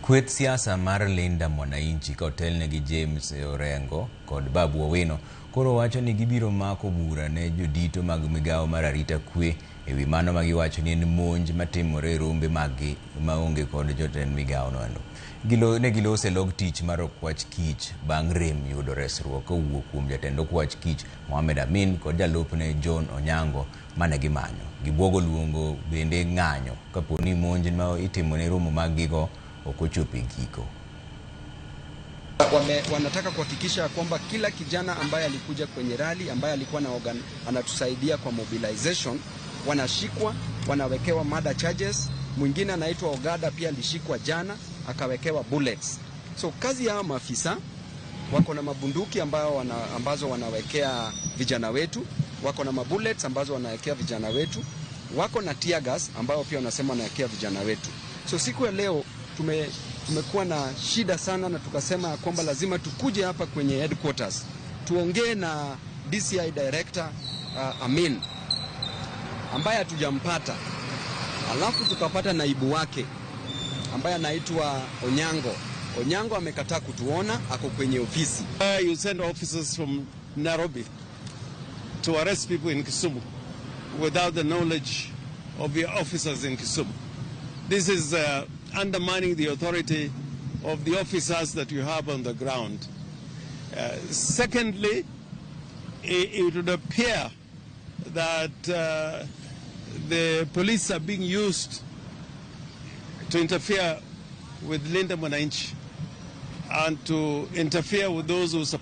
Kweth siasa mar Linda Mwananchi ka otelne gi James Orengo kod Babu Owino koro wacho ni gibiro mako bura ne jodito mag migawo mar arita kwe ewi mano ma giwacho ni en monj matimore e rombe maggi maonge kod jotend migawo noendo. Ne giloso e log tich mar okwach kich bang' rem yudo resruok kowuok kuom jatend okwach kich Mohamed Amin kod jalupne John Onyango mane gimanyo. Gibuogo luongo bende ng'anyo kapo ni monj ma itimo ne romo mag gigo ok ochopo e giko. Wanataka kuhakikisha kwamba kila kijana ambaye alikuja kwenye rally, ambaye alikuwa na anatusaidia kwa mobilization, wanashikwa, wanawekewa murder charges. Mwingine anaitwa Ogada pia alishikwa jana akawekewa bullets. So kazi ya maafisa wako na mabunduki ambazo wanawekea vijana wetu, wako na mabullets ambazo wanawekea vijana wetu, wako na tear gas ambayo pia wanasema wanawekea vijana wetu. So siku ya leo tumekuwa na shida sana, na tukasema kwamba lazima tukuje hapa kwenye headquarters tuongee na DCI director Amin ambaye hatujampata, alafu tukapata naibu wake ambaye anaitwa Onyango. Onyango amekataa kutuona, ako kwenye ofisi. You send officers from Nairobi to arrest people in Kisumu without the knowledge of the officers in Kisumu. This is undermining the authority of the officers that you have on the ground. Secondly, it would appear that the police are being used to interfere with Linda Mwananchi and to interfere with those who support